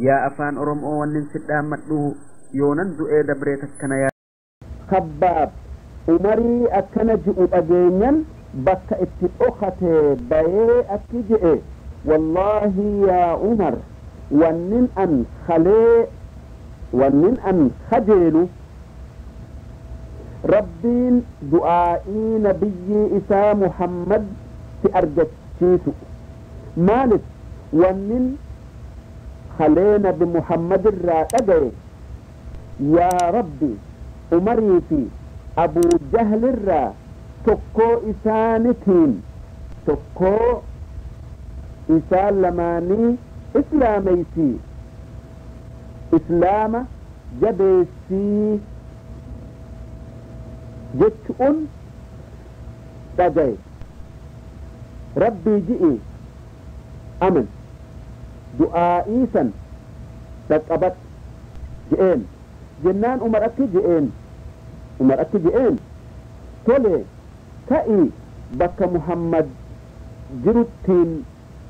Yaa afaan Oromoo wannin sidhaammadhu yoonan du'ee dabree takkana yaa Khabbaab Umarii akkana ji'u dhageenyan bakka itti dhokate bayee akki je'e: wallaahi yaa Umar, wannin an kalee wannin an kajeelu Rabbiin du'aa'ii nabiyyii isaa Muhammad si argachiisu. Maalif? Wannin kalee Nabi Muhammad irraa dhagaye: yaa Rabbi, Umarii fi Abuu Jahlirraa tokkoo isaanitiin, tokkoo isaan lamaanii islaameysii, islaama jabeessii jechuun dhagaye. Rabbii ji'i aman du'aa'ii san dhaqqabadhu je'een. Jennaan Umar akki je'een, Umar akki je'een: tole, ka'i, bakka Muhammad jiruttiin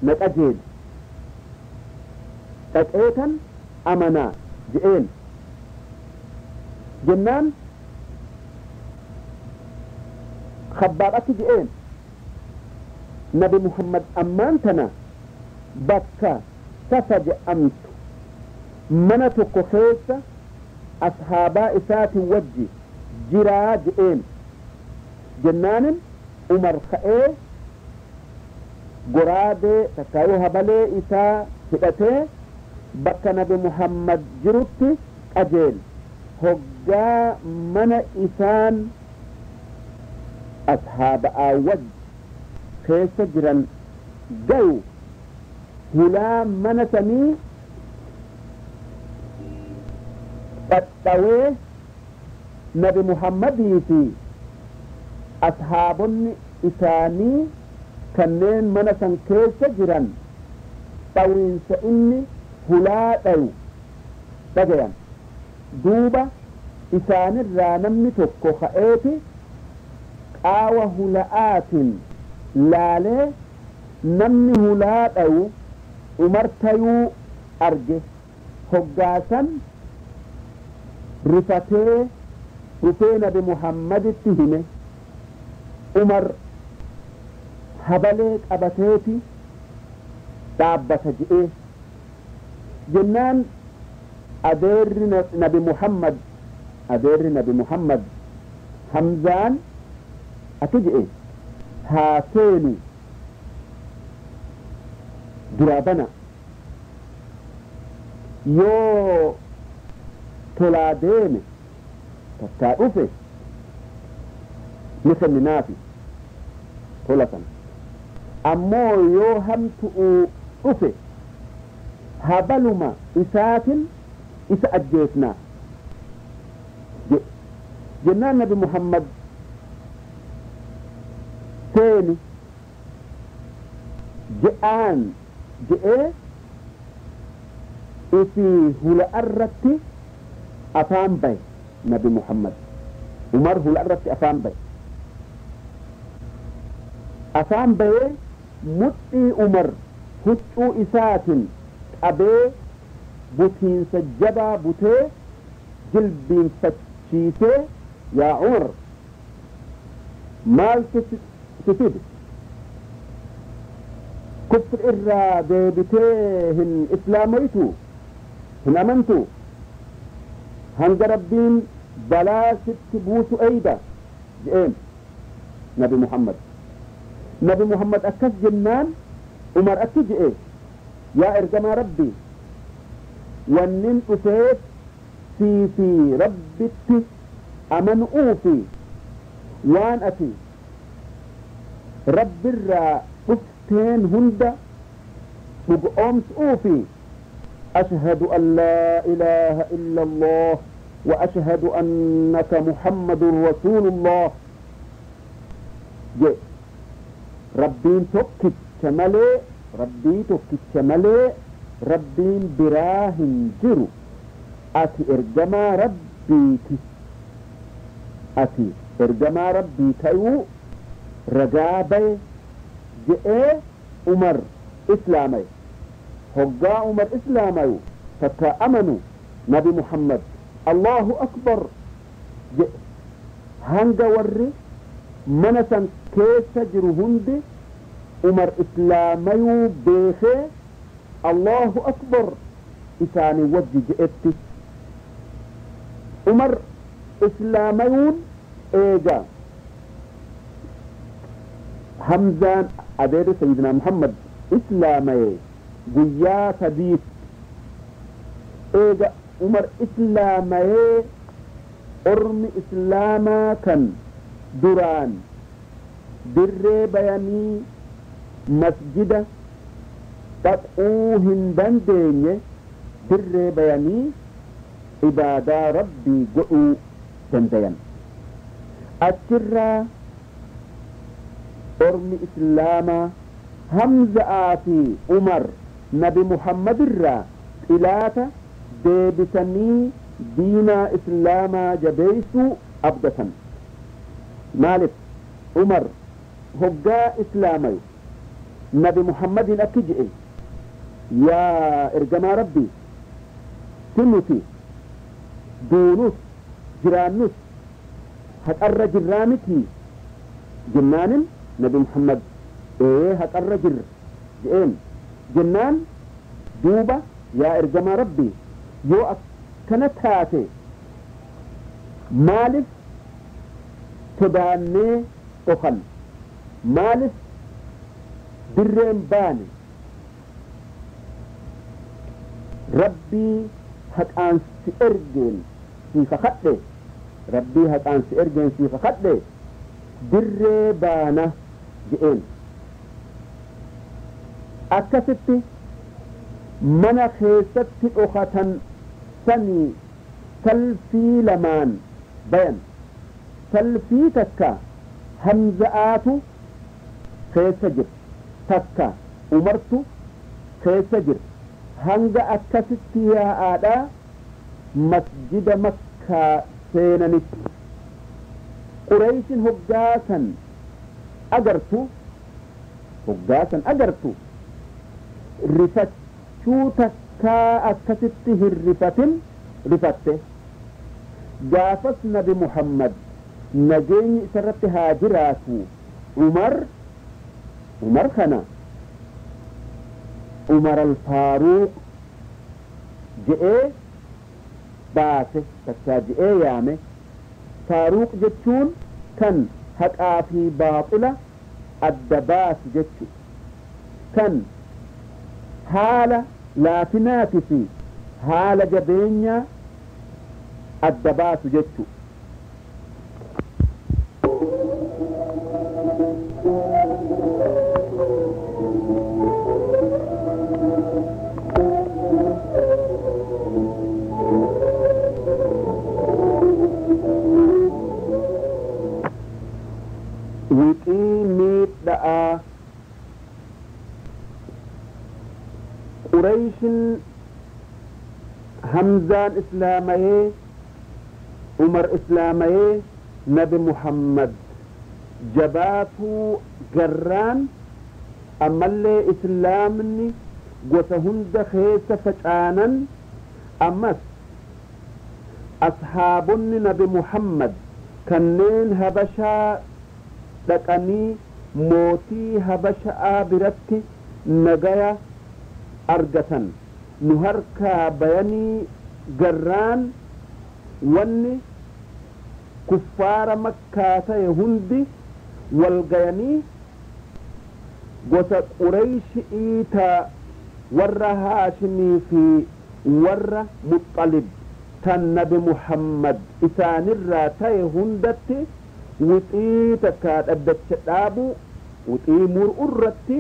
na qajeeli, dhaqeetan amanaa je'een. Jennaan Khabbaab akki je'een: Nabi Muhammad ammaan tana bakka Safa je'amtu mana tokko keessa ashaabaa isaatin wajji jiraa je'een. Jennaanin Umar ka'ee goraadee takkaayuu habalee isaa hidhatee bakka Nabi Muhammad jirutti qajeele. Hoggaa mana isaan ashaaba'aa wajji keessa jiran gayu, hulaa mana sanii dhadhawee Nabi Muhammadii fi ashaabonni isaanii kanneen mana san keessa jiran dhawiinsa inni hulaa dhayu dhagayan. Duuba isaanirraa namni tokko ka'eeti qaawa hula'aatiin laalee namni hulaa dhayu Umar tayuu arge. Hoggaasan rifatee dhufee Nabi Muhammaditti hime. Umar habalee qabateeti dhaabbata je'ee. Jennaan adeerri Nabi Muhammad, adeerri Nabi Muhammad Hamzaan akki je'e: haa seenu, duraa bana, yoo tolaa deeme takkaa dhufe ni kenninaafi tola sana, ammoo yoo hamtu'uu dhufe habaluma isaatin isa ajjeesnaa jedhe. Jennaan Nabi Muhammad seeni je'aan je'ee ifii hula irratti afaan bahe. Nabi Muhammad Umar hula irratti afaan bahe. Afaan bahee mudhii Umar huccuu isaatiin qabee butiinsa jabaa butee jilbiinfachiisee: yaa Umar, maaltu si fide? Kufr irraa deebitee hin islaamoytu, hin amantu? Hanga Rabbiin balaa sitti buusu eyda je'een Nabi Muhammad. Nabi Muhammad akkas jennaan Umar akki je'e: yaa ergamaa Rabbii, wannin dhufeef sii fi Rabbitti amanu'uu fi waan ati Rabbirraa dhufteen hunda dhugoomsuu fi ashhadu an laa ilaaha illa Allah wa ashhadu annaka Muhammadun rasuulullah je. Rabbiin tokkicha malee, Rabbii tokkicha malee Rabbiin biraa hin jiru, ati ergamaa Rabbiiti, ati ergamaa Rabbii tayuu ragaa baye je'ee. Umar islaamaye. Hoggaa Umar islaamayu Takka amanu Nabi Muhammad Allahu akbar jedhe. Hanga warri mana san keessa jiru hundi Umar islaamayuu beekee Allahu akbar isaanii wajji je'etti. Umar islaamayuun eega Hamzaan adeerri Sayyidina Muhammad islaamaye guyyaa 3 eega Umar islaamayee ormi islaamaa kan duraan dirree bayanii masjida dhaquu hin dandeenye dirree bayanii ibaadaa rabbii godhuu dandayan. Achirraa ormi islaamaa Hamza'aa fi Umar Nabi Muhammadirraa xilaata deebisanii diinaa islaamaa jabeeysuu abdatan. Maalif Umar hoggaa islaamayu Nabi Muhammadin akki je'e, yaa ergamaa rabbii, si nuti duunus jiraannus haqarra jirraa miti jennaanin Nabi Muhammad ee haqarra jirra je'een. Jennaan duuba yaa ergamaa rabbii, yoo akkana taate maalif sodaannee dhokan, maalif dirreen baane? Rabbii haqaan si ergeen sii kakadhe, rabbii haqaan si ergeen sii kakadhe, dirree baana je'een. Akkasitti mana keessatti dhokatan sanii salfii lamaan bayan. Salfii takka Hamza'aatu keessa jira, takka Umartu keessa jira. Hanga akkasitti yaa'aadhaa masjida Makkaa seenanitti Qureeshin hoggaasan agartu rifachuu takkaa akkasitti hin rifatin rifatte. Gaafas Nabi Muhammad nageenyi isarratti haa jiraatu Umar kana Umar al-Faaruq je'ee baase, takkaa je'ee yaame. Faaruq jechuun kan haqaa fi baaxila adda baasu jechu, kan haala laafinaati fi haala jabeenyaa adda baasu jechu. Wixii miidha'aa Qureeshin Hamzaan islaamayee Umar islaamayee Nabi Muhammad jabaatuu garraan ammallee islaamni gosa hunda keessa facaanan, ammas ashaabonni Nabi Muhammad kanneen Habashaa dhaqanii mootii Habasha'aa biratti nagaya argatan nu harkaa bayanii garraan wanni kuffaara Makkaa ta'e hundi wal gayanii gosa Qureeyshii ta warra Haashimii fi warra Muxalib tan Nabi Muhammad isaanirraa ta'e hundatti wixii takkaa dhaddacha dhaabuu wixii mur'u irratti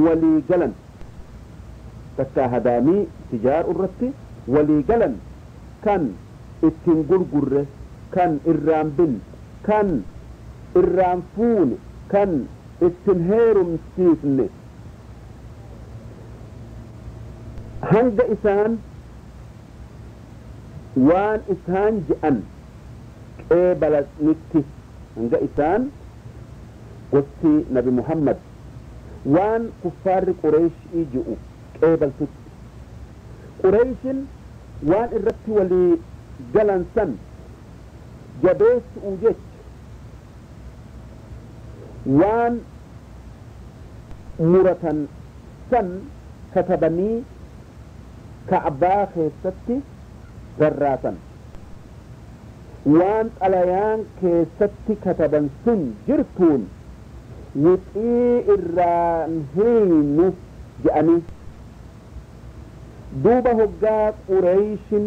walii galan, takkaa hadaamii tijaaru irratti walii galan, kan ittiin gurgurre, kan irraan binne, kan irraan fuune, kan ittiin heerumsiifne, hanga isaan waan isaan je'an qeebalanitti, hanga isaan gosti Nabi Muhammad waan kuffaarri Qureeshii ji'u qeebaltutti. Qureyshin waan irratti walii galan san jabeessuu jecha waan muratan san katabanii Ka'baa keessatti rarraasan. Waan xalayaan keessatti kataban sun jirtuun wixii irraan hiinu je'anii duuba hoggaa Qureyshin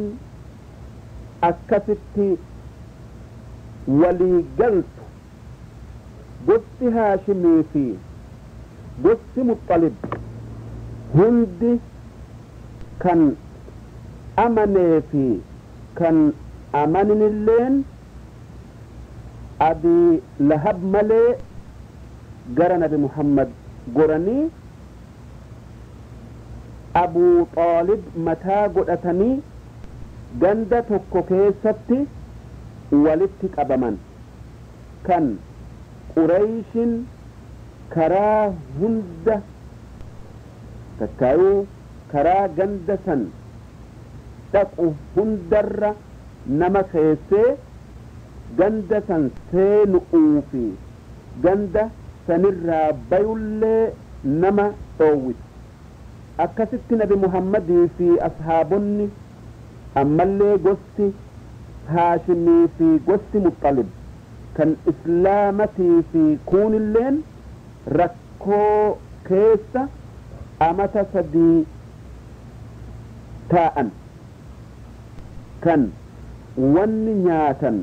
akkasitti walii galtu gosti Haashimii fi gosti Muxalib hundi kan amanee fi kan amaninilleen Abii Lahab malee gara Nabi Muhammad goranii Abuu Xaalib mataa godhatanii ganda tokko keessatti walitti qabaman kan Qureyshin karaa hunda takkaayuu karaa ganda san dhaqu hundarra nama keessee ganda san seenu'uu fi ganda sanirraa bayullee nama dhoowwitu. Akkasitti Nabi Muhammadii fi ashaabonni ammallee gosti Haashimii fi gosti Muxalib kan Islaamatii fi kuunilleen rakkoo keessa amata 3 taa'an kan wanni nyaatan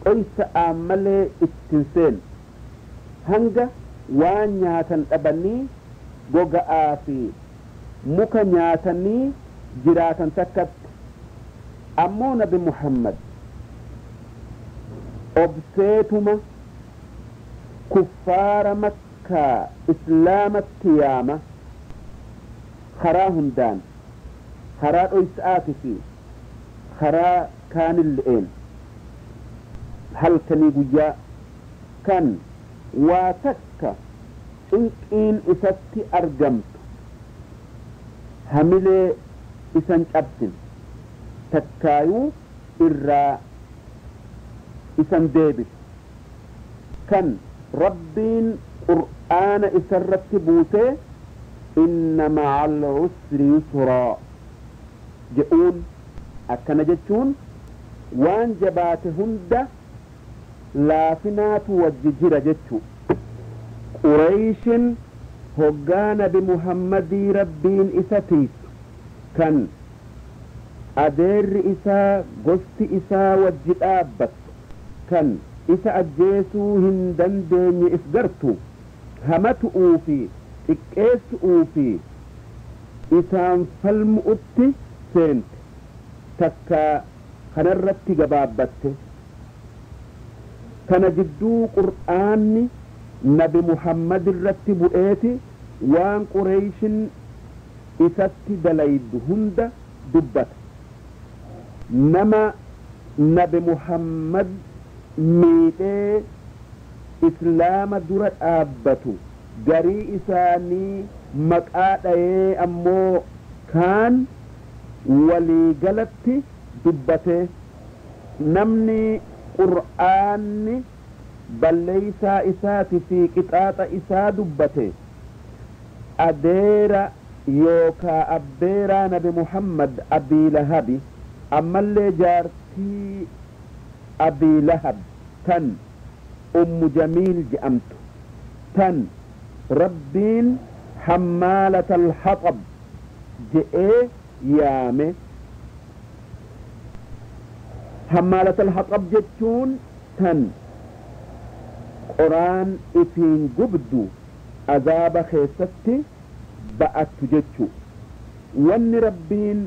dhoysa ammalee ittiin seenu hanga waan nyaatan dhabanii goga'aa fi muka nyaatanii jiraatan takkatti. Ammoo Nabi Muhammad obseetuma kuffaara Makkaa Islaamatti yaama karaa hundaan karaa dhoysa'aati fi karaa kaanille'een halkanii guyyaa kan waa takka cinqiin isatti argamtu hamilee isan cabsin takkaayuu irraa isan deebisu kan Rabbiin Qur'aana isarratti buusee inna ma'al usri yusraa je'uun akkana jechuun waan jabaate hunda laafinaatu wajji jira jechuu. Qureyshin hoggaa Nabi Muhammadii Rabbiin isa tiisu kan adeerri isaa gosti isaa wajji dhaabbattu kan isa ajjeesuu hin dandeenye if gartu hamatu'uu fi xiqqeessu'uu fi isaan falmu'utti seente takka kanarratti gabaabbatte. Kana jidduu Qur'aanni Nabi Muhammad irratti bu'eeti waan Qureyshin isatti dalaydu hunda dubbata. Nama Nabi Muhammad miidhee Islaama dura dhaabbatu garii isaanii maqaa dhayee ammoo kaan waliigalatti dubbate. Namni Qur'aanni balleeysaa isaati fi qixaaxa isaa dubbate adeera yookaa abbeeraa Nabi Muhammad Abii Lahabi ammallee jaartii Abii Lahab tan Ummu Jamiil je'amtu tan Rabbiin hammaalata alhaxab je'ee yaame. Hammaalata alhaxab jechuun tan qoraan ifiin gubdu azaaba keessatti ba'attu jechuu. Wanni Rabbiin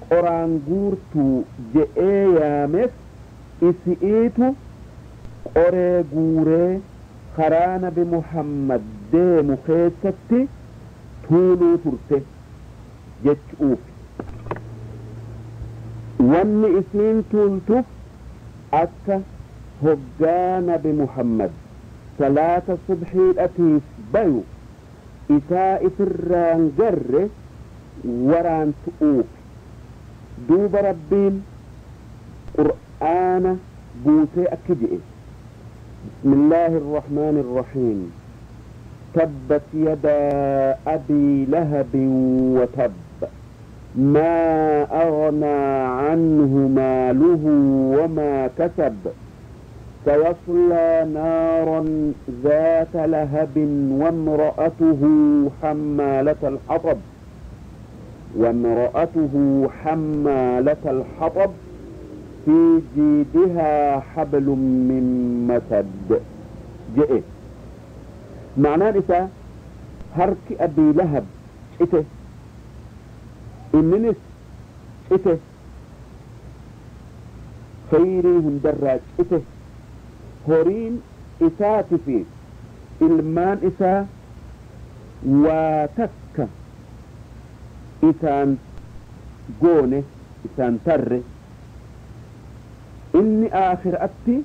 qoraan guurtuu je'ee yaameef isi'iitu qoree guuree karaa Nabi Muhammad deemu keessatti tuuluu turte jechuuf. Wanni isiin tuultuuf akka hoggaa Nabi Muhammad salaata subxiidhatiif bayu isaa ifirraan garre Waraantu'uuf duuba Rabbiin Qur'aana buusee akki je'e: بسم الله الرحمن الرحيم، تبت يدا أبي لهب وتب، ما أغنى عنه ماله وما كسب، سيصلى نارا ذات لهب وامرأته حمالة الحطب، وامرأته حمالة الحطب، في جيدها حبل من مسد. جئ معناه إسا هرك أبي لهب إته إننس إته خيري هندراج إته هورين إساتي في إلمان إسا وتك إسان قونه إسان تره إني آخر أتي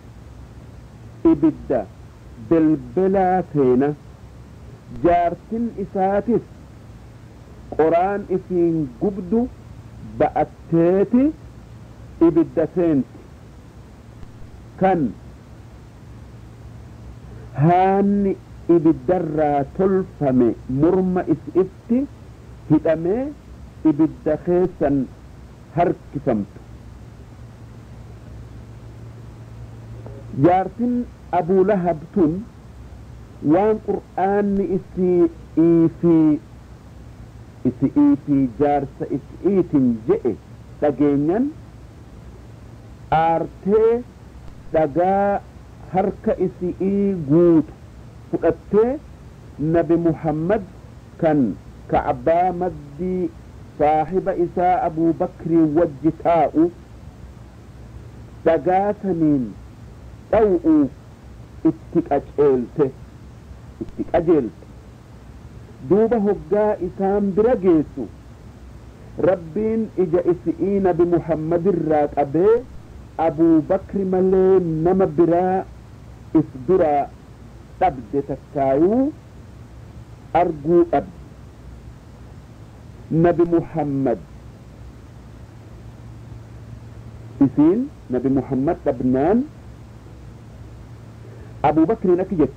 إبدا بالبلا سينا جارتن إساتس قرآن إسين قبدو بأتيتي إبدا سينت كان هاني إبدرا تلفمي مرمى إسئفتي هدامي إبدا خيسا هركسمت. جارتن أبو لهب تن وان قرآن إسي إيفي إسي إيفي جارس إسئيتن جئ تجينيا آرتي دقا هرك إسي إي قوت فقدتي نبي محمد كان كعبا مدي صاحب إساء أبو بكر وجتاء دقا سنين أو اتك أجلت دوبه هقا إسام برقيسو ربين إجا إسئين بمحمد الراك أبي أبو بكر ملين نما برا إسدرا تبد تكايو أرجو أب نبي محمد إسين نبي محمد تبنان أبو بكر نكجت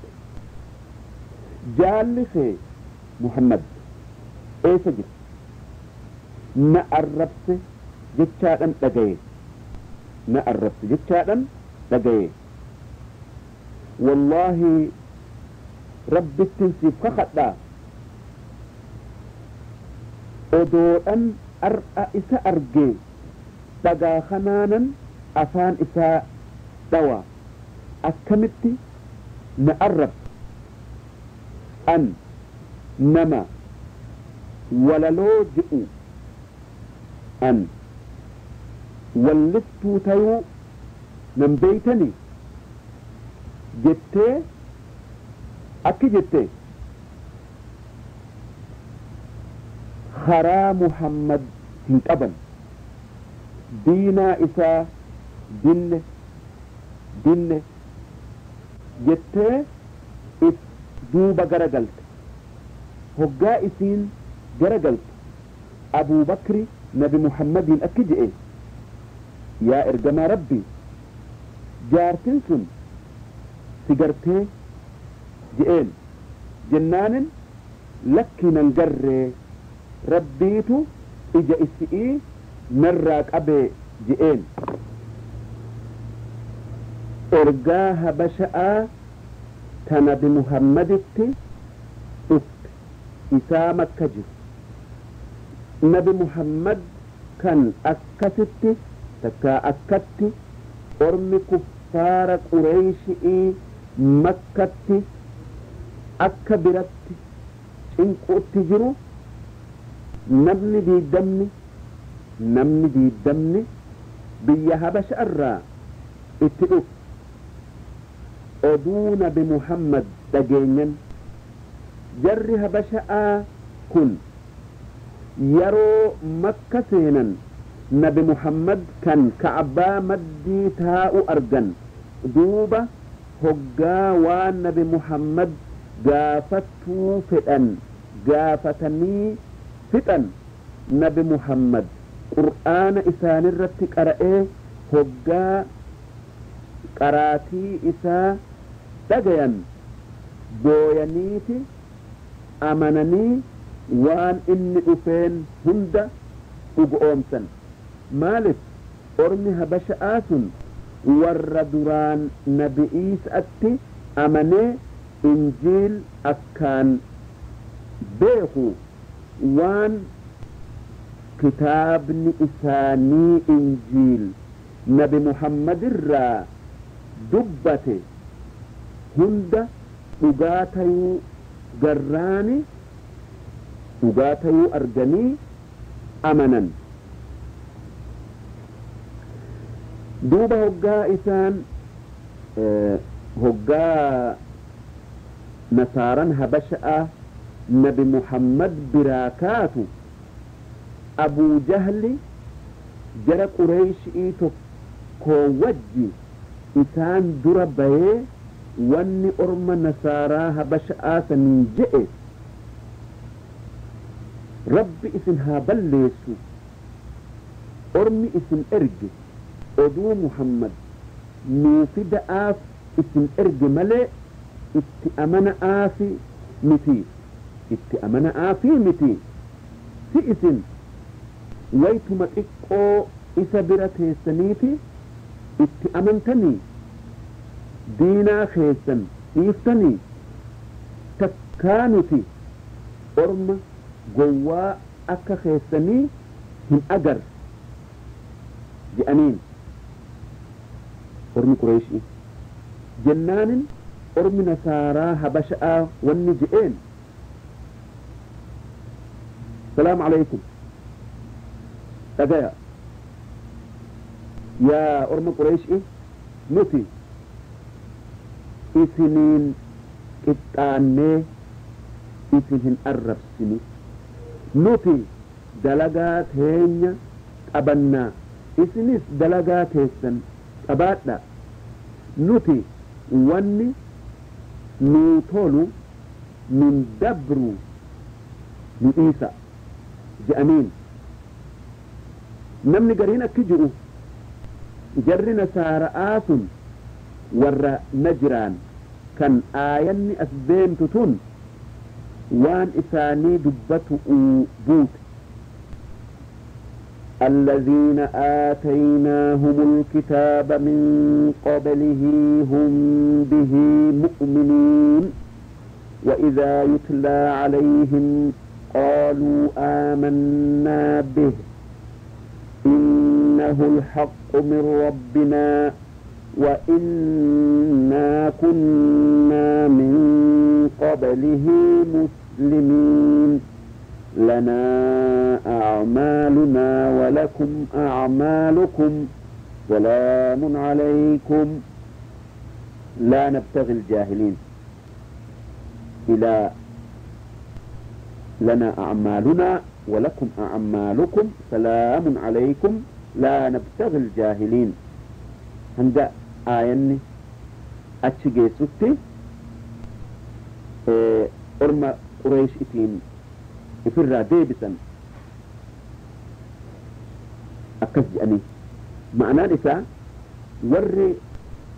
جالسي محمد إيه سجل ما الربس جتشادن لقيه ما الربس جتشادن لقيه والله رب التنسيب خخطا أدوءن أرأى إسا أرقي تقا خنانا أفان إسا دوا أكمتي نقرب أن نما وللو جئوا أن ولفتو تيو من بيتني جتي أكي جتي خرا محمد هنتبن دينا إسا دين دين جتي إف دوبا جرجلت هجا إسين جرجلت أبو بكر نبي محمد أكيد إيه يا إرجما ربي جارتنسن سجرتي جئين جنان لك ننجر ربيتو إجا إسئي نراك أبي جئين إرجاها بشأ تنبي محمد افت إسامة كجر نبي محمد كان أكست تكا أكت أرمي كفار قريشي مكة أكبرت إنكو تجرو نمني دي دمني نمني دي دمني بيها بشأرا اتئف أدون بمحمد دجينا جرها بشأ كن يرو مكة سينا نبي محمد كان كعبا مدي تاء أرجن دوبة هجا والنبي محمد جافتو فتن جافتني فتن Nabi Muhammad Qur'aana isaanirratti qara'ee hoggaa qaraatii isaa dhagayan booyaniiti amananii waan inni dhufeen hunda dhugoomsan. Maalif ormi Habasha'aa sun warra duraan Nabi Iisaatti amanee Injiil akkaan beeku, waan kitaabni isaanii Injiil Nabi Muhammadirraa dubbate hunda dhugaa tayuu garraani dhugaa tayuu arganii amanan. Duuba hoggaa isaan hoggaa nasaaran Habasha'a Nabi Muhammad biraa kaatu, Abuu Jahli jara Qureeyshii tokko wajji isaan dura bayee wanni orma nasaaraa Habasha'aa sanii je'e: "Rabbi isin haa balleessu, ormi isin erge oduu Muhammad nuu fida'aaf isin erge malee itti amana'aafi miti, itti amana'aafi miti. Si isin waytuma xiqqoo isa bira teessaniiti itti amantanii diinaa keessan dhiiftanii? Takkaa nuti orma gowwaa akka keessanii hin agarre" je'aniin ormi Qureeshii. Jennaanin ormi nasaaraa Habasha'aa wanni je'een: "Salaamu alaykum, dhagaya yaa orma Qureeshii, nuti isiniin qixxaannee isin hin arrabsinu. Nuti dalagaa teenya qabannaa, isinis dalagaa teessan qabaadha. Nuti wanni nuu tolu nun dabru, nu dhiisa" je'aniin. Namni gariin akki ji'u jarri nasaara'aa sun warra Najiraan kan aayanni as deemtu tun waan isaanii dubbatu buute. الذين آتيناهم الكتاب من قبله هم به مؤمنون وإذا يتلى عليهم قالوا آمنا به إنه الحق من ربنا وإنا كنا من قبله مسلمين. لنا أعمالنا ولكم أعمالكم سلام عليكم لا نبتغي الجاهلين. إلى لنا أعمالنا ولكم أعمالكم سلام عليكم لا نبتغي الجاهلين. هندا آيني أتشجي أرمى قريش إتين ifirraa deebisan akkas jedhanii. Ma'anaan isaa warri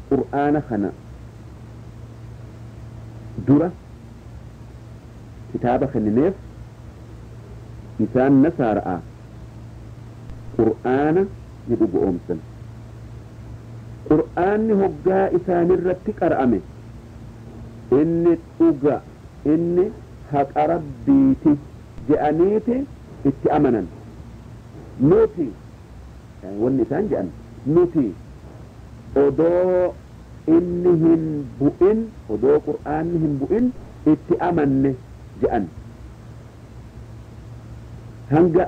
Qur'aana kana dura kitaaba kennineef, isaan nasaara'a, Qur'aana ni dhugoomsan. Qur'aanni hoggaa isaanirratti qara'ame inni dhuga, inni haqa Rabbiiti je'aniiti itti amanan. Nuti wanni isaan je'an, nuti odoo inni hin bu'in, odoo Qur'aanni hin bu'in itti amanne je'an. Hanga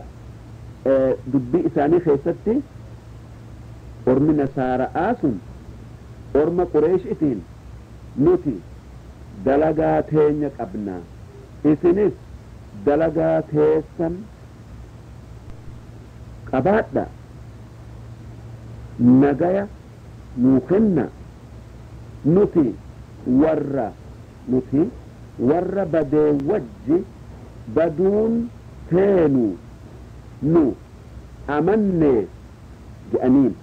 dubbii isaanii keessatti ormi nasaara'aa sun orma Qureeshitiin nuti dalagaa teenya qabnaa, isinis dalagaa teessan qabaadha, nagaya nuu kenna. Nuti warra badee wajji baduun teenu. Nu amanne je'aniin.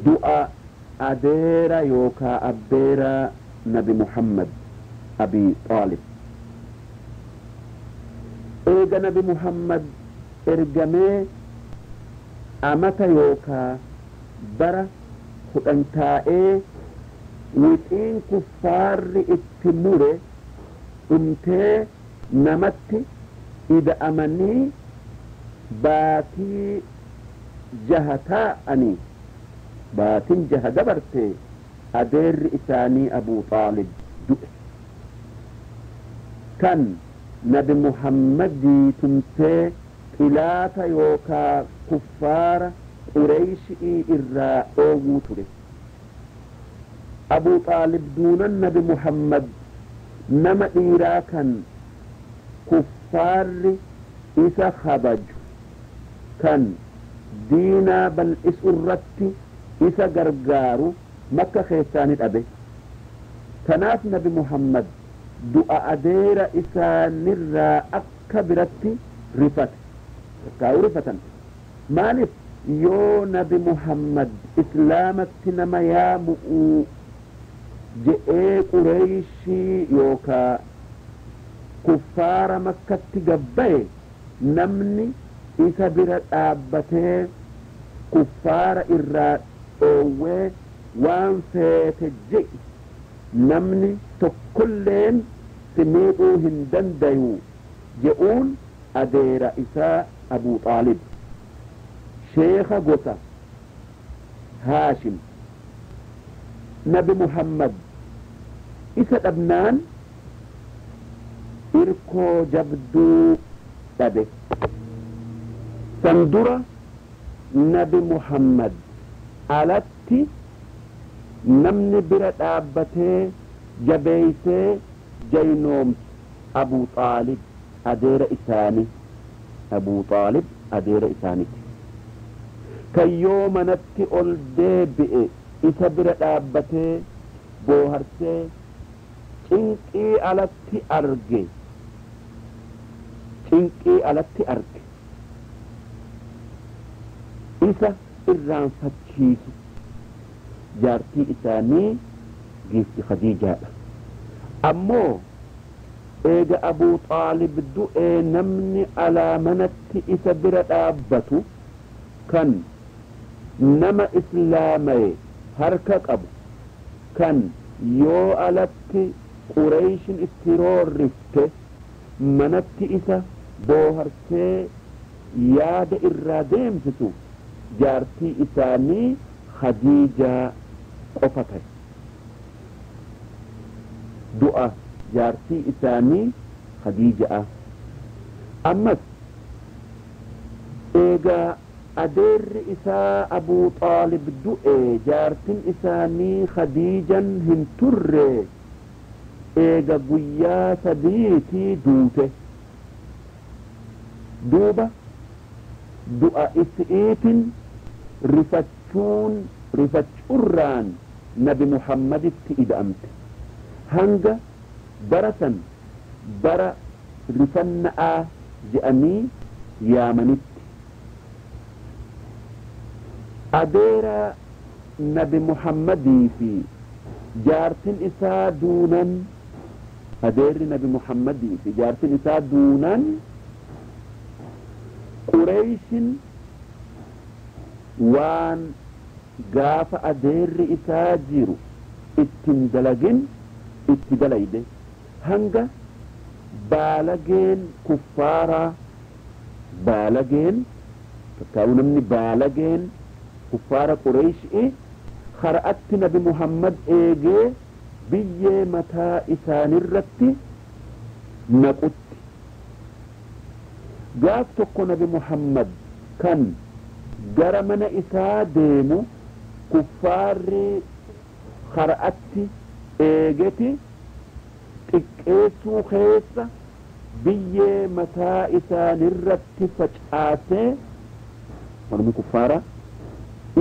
Du'a adeera yookaa abbeera Nabi Muhammad Abi Xaalib. Eega Nabi Muhammad ergamee amata yookaa bara 10 taa'ee wixiin kuffaarri itti mure dhumtee namatti ida'amanii baatii jaha taa'anii baatiin jaha dabarte adeerri isaanii Abuu Xaalib du'e. Kan Nabi Muhammadii tumtee xilaata yookaa kuffaara Qureeyshii irraa dhoowwuu ture. Abuu Xaalib duunan Nabi Muhammad nama dhiiraa kan kuffaarri isa kabaju kan diinaa bal'isu irratti isa gargaaru Makka keessaa ni dhabe. Kanaaf Nabi Muhammad du'a adeera isaanirraa akka biratti rifate. Takkaa'uu rifatan. Maaliif yoo Nabi Muhammad Islaamatti nama yaamu'uu je'ee Qureeyshii yookaa kuffaara Makkatti gabbaye namni isa bira dhaabbatee kuffaara irraa dhoowwee waan feete je'i namni tokkolleen si miidhuu hin dandayu je'uun adeera isaa Abuu Xaalib sheekha gosa Haashim. Nabi Muhammad isa dhabnaan irkoo jabduu dhabe. San dura Nabi Muhammad alatti namni bira dhaabbatee jabeeysee jaynoomsu Abuu Xaalib adeera isaanii. Abuu Xaalib adeera isaaniiti. Kan yoo manatti ol deebi'e isa bira dhaabbatee booharsee cinqii alatti arge. Cinqii alatti arge. Isa irraanfachiisu jaartii isaanii giifti Khadiijaadha. Ammoo eega Abuu Xaalib du'ee namni alaa manatti isa bira dhaabbatu kan nama islaamaye harka qabu kan yoo alatti Qureeyshin itti roorrifte manatti isa booharsee yaada irraa deemsisu jaartii isaanii Khadiijaa qofa ta'e. Du'a jaartii isaanii Khadiijaa. Ammas eegaa adeerri isaa Abuu Xaalib du'e jaartiin isaanii Khadiijan hin turre eega guyyaa sadiitii duute. Duuba du'a isiitiin rifachuurraan Nabi Muhammaditti ida'amte. Hanga bara san bara rifanna'aa je'anii yaamanitti. Adeera Nabi Muhammadii fi jaartiin isaa duunan adeerri Nabi Muhammadii fi jaartiin isaa duunan Qureeyshin waan gaafa adeerri isaa jiru ittiin dalagin itti dalayde. Hanga baalageen kuffaaraa baalageen takkaa'uu namni baalageen kuffaara Qureeyshii har'atti Nabi Muhammad eegee biyyee mataa isaanirratti naqutti. Gaaf tokko Nabi Muhammad kan gara mana isaa deemu kuffaarri har'atti eegeti xiqqeessuu keessa biyyee mataa isaanirratti facaasee mormi kuffaara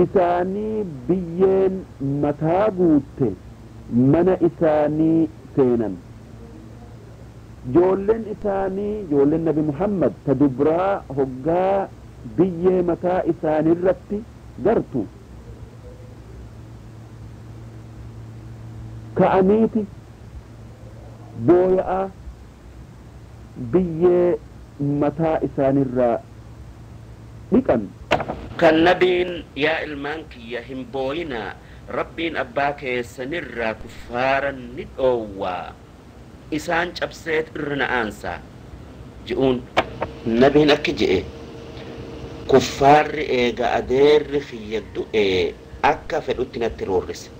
isaanii biyyeen mataa guutte mana isaanii seenan. Joolleen isaanii joolleen Nabi Muhammad ta dubraa hoggaa biyyee mataa isaaniirratti gartu ka'aniiti booya'aa biyyee mataa isaaniirraa dhiqan. Kan nabiin yaa ilmaan kiyya hin booyinaa, Rabbiin abbaa keessanirraa kuffaaran ni dhoowwaa, isaan cabseet irra na aansaa je'uun. Nabiin akki je'e, kuffaarri eega adeerri kiyya du'e akka fedhutti natti roorrise.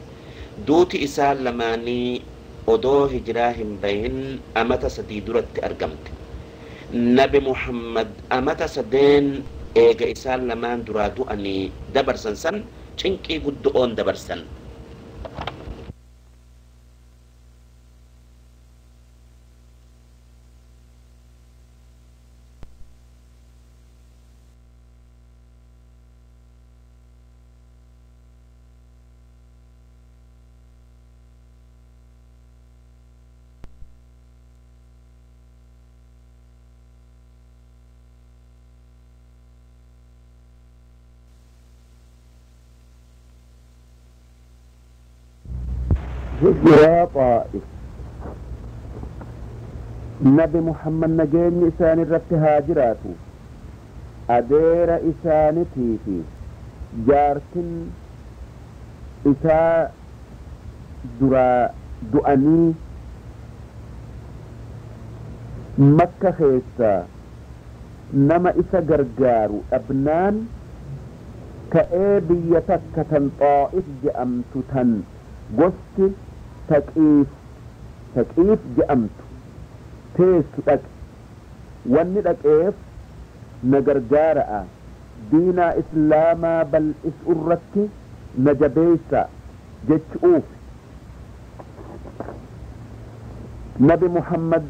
Duuti isaan lamaanii odoo hijiraa hin bahin amata 3 duratti argamte. Nabi Muhammad amata 3 eega isaan lamaan duraa du'anii dabarsan san cinqii guddoon dabarsan. Hijiraa Xaa'if. Nabi Muhammad nageenyi isaan irratti haa jiraatu, adeera isaanitii fi jaartin isaa duraa du'anii Makka keessaa nama isa gargaaru dhabnaan ka'ee biyya takka tan Xaa'if je'amtu tan gosti Taqiif je'amtu teessu dhaqe. Wanni dhaqeef na gargaara'a, diinaa islaamaa bal'isu irratti na jabeessa jechuuf. Nabi Muhammad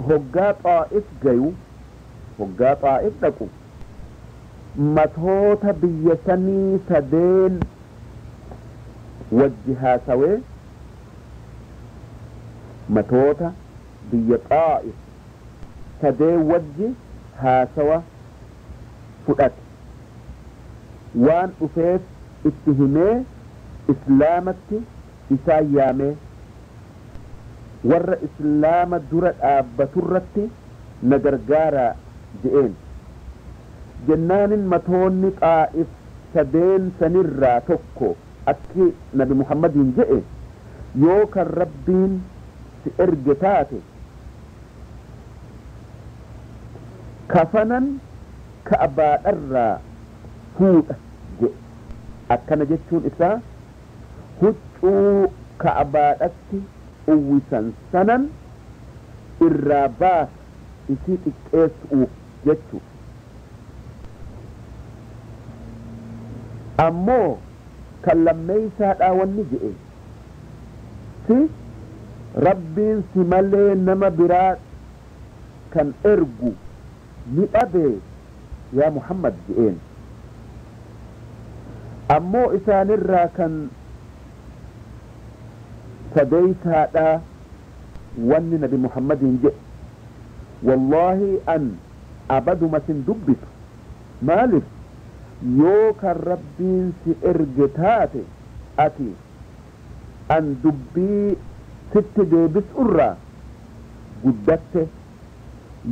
hoggaa Xaa'if gayu, hoggaa Xaa'if dhaqu, matoota biyya sanii sadeen wajji haasawee, matoota biyya Xaa'if sadeen wajji haasawa fudhate. Waan dhufeef itti himee islaamatti isaan yaamee warra islaama dura dhaabbaturratti na gargaaraa je'een. Jennaanin matoonni Xaa'if sadeen sanirraa tokko akki Nabi Muhammadiin je'e, yoo kan Rabbiin si erge taate kafanan Ka'abaadharraa fuudha jedhe. Akkana jechuun isaa huccuu Ka'abaadhatti uwwisan sanan irraa baasa isii xiqqeessuuf jechu. Ammoo kan lammeeysaadhaa wanni je'e, si Rabbiin si malee nama biraa kan ergu ni dhabee yaa Muhammad je'een. Ammoo isaanirraa kan sadeeysaadhaa wanni Nabi Muhammadiin je'e, wallaahi an abaduma sin dubbisu, maalif yoo kan Rabbiin si erge taate ati an dubbii sitti deebisurraa guddatte,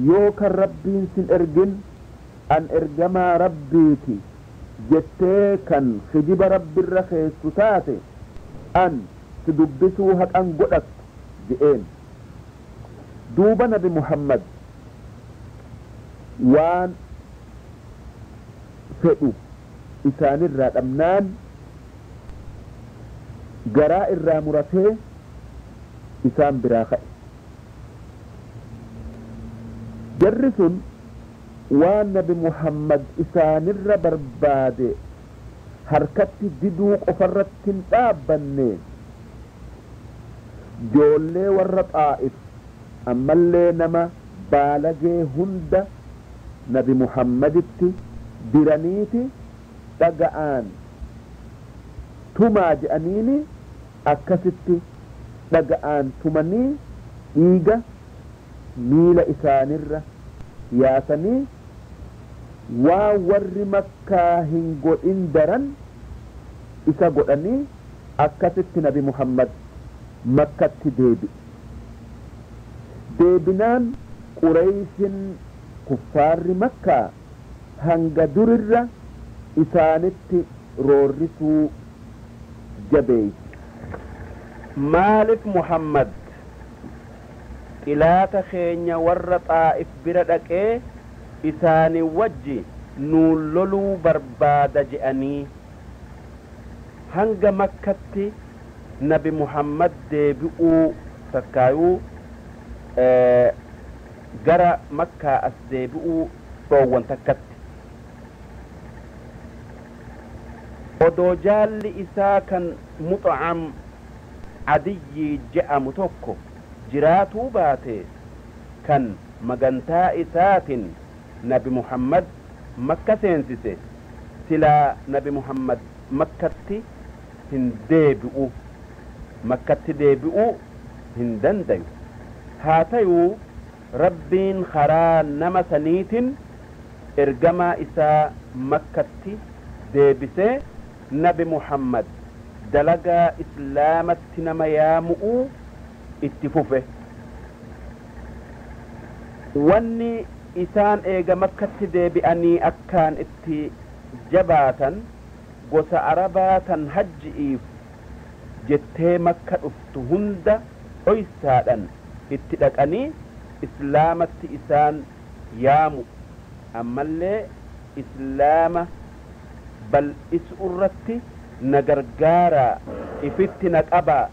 yoo kan Rabbiin sin ergin an ergamaa Rabbiiti jettee kan kijiba Rabbirra keessu taate an si dubbisuu haqan godhattu je'een. Duuba Nabi Muhammad waan fedhu isaanirraa dhabnaan garaa irraa muratee isaan biraa ka'e. Jarri sun waan Nabi Muhammad isaanirra barbaade harkatti diduu qofarratti hin dhaabbanne, joollee warra Xaa'if ammallee nama baalagee hunda Nabi Muhammaditti diraniiti dhaga'aan tumaa je'aniini akkasitti dhaga'aan tumanii dhiiga Miila isaanirra yaasanii waan warri Makkaa hin godhin daran isa godhanii akkasitti Nabi Muhammad Makkatti deebi'e. Deebinaan Qureyshin kuffaarri Makkaa hanga durirra isaanitti roorrisuu jabeeyse. Maaliif Muhammad xilaata keenya warra Xaa'if bira dhaqee isaanii wajji nuun loluu barbaada je'anii hanga Makkatti Nabi Muhammad deebi'uu takkaayuu gara Makkaa as deebi'uu dhoowwan takkatti. Odoo jaalli isaa kan Muxcam Adiyyii je'amu tokko jiraatuu baate kan magantaa isaatin Nabi Muhammad Makka seensise, silaa Nabi Muhammad Makkatti hin deebi'u, Makkatti deebi'uu hin dandayu. Haa tayuu Rabbiin karaa nama saniitin ergamaa isaa Makkatti deebisee Nabi Muhammad dalagaa Islaamatti nama yaamu'uu itti fufe. Wanni isaan eega Makkatti deebi'anii akkaan itti jabaatan gosa Arabaa tan hajji'iif jettee Makka dhuftu hunda dhoysaadhan itti dhaqanii Islaamatti isaan yaamu, ammallee Islaama bal'isu irratti na gargaaraa, ifitti na qabaa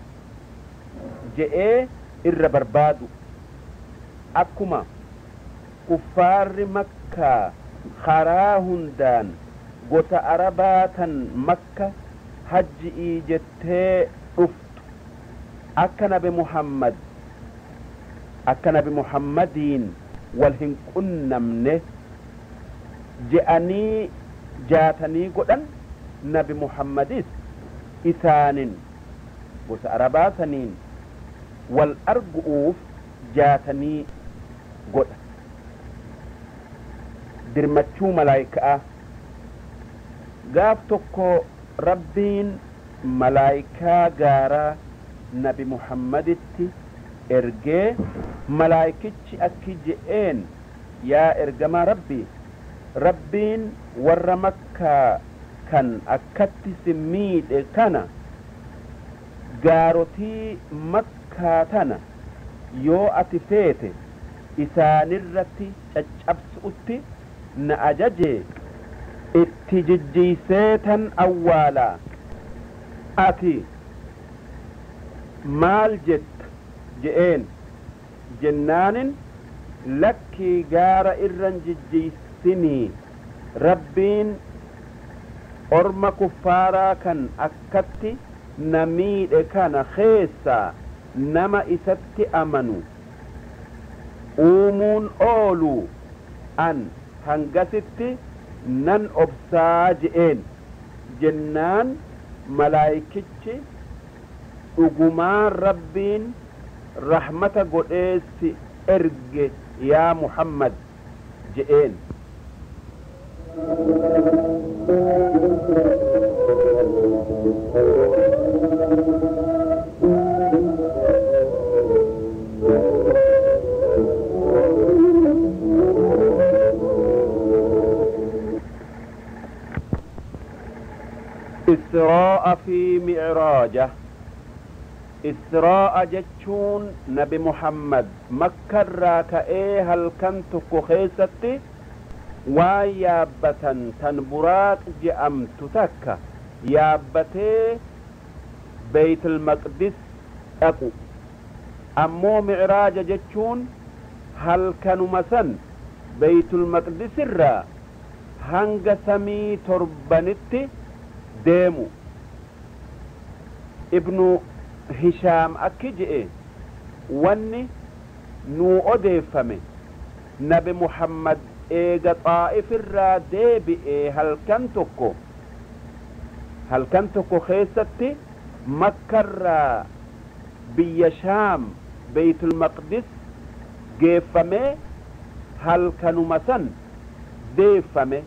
je'ee irra barbaadu. Akkuma kuffaarri Makkaa karaa hundaan gosa Arabaa tan Makka hajji'ii jettee dhuftu akka Nabi Muhammadiin wal hin qunnamne je'anii jaatanii godhan, Nabi Muhammadis isaanin gosa Arabaa saniin wal argu'uuf jaatanii godha. Dirmachuu malaayikaa. Gaaf tokko Rabbiin malaayikaa gaaraa Nabi Muhammaditti ergee malaayikichi akki je'een: "Yaa ergamaa Rabbii, Rabbiin warra Makkaa kan akkatti si miidhe kana gaarotii Makkaa tana yoo ati feete isaanirratti caccabsu'utti na ajajee itti jijjiisee tan awwaalaa, ati maal jetta?" je'een. Jennaanin, "Lakkii, gaara irran jijjiisinii, Rabbiin orma kuffaaraa kan akkatti na miidhe kana keessaa nama isatti amanu uumuun oolu, an hangasitti nan obsaa" je'een. Jennaan malaayikichi, "Dhugumaan Rabbiin rahmata godhee si erge, yaa Muhammad" je'een. Israa'a fi Mi'raaja. Israa'a jechuun Nabi Muhammad Makkarraa ka'ee halkan tokko keessatti waan yaabbatan tan Buraaq je'amtu takka yaabbatee Beeytul Maqdis dhaqu. Ammoo Mi'raaja jechuun halkanuma san Beeytul Maqdis irraa hanga samii torbanitti deemu. Ibnu Hishaam akki je'e: wanni nuu odeeffame Nabi Muhammad eega Xaa'if irraa deebi'e halkan tokko keessatti Makkarraa biyya Shaam Beeytul Maqdis Geeffamee halkanuma san deeffame.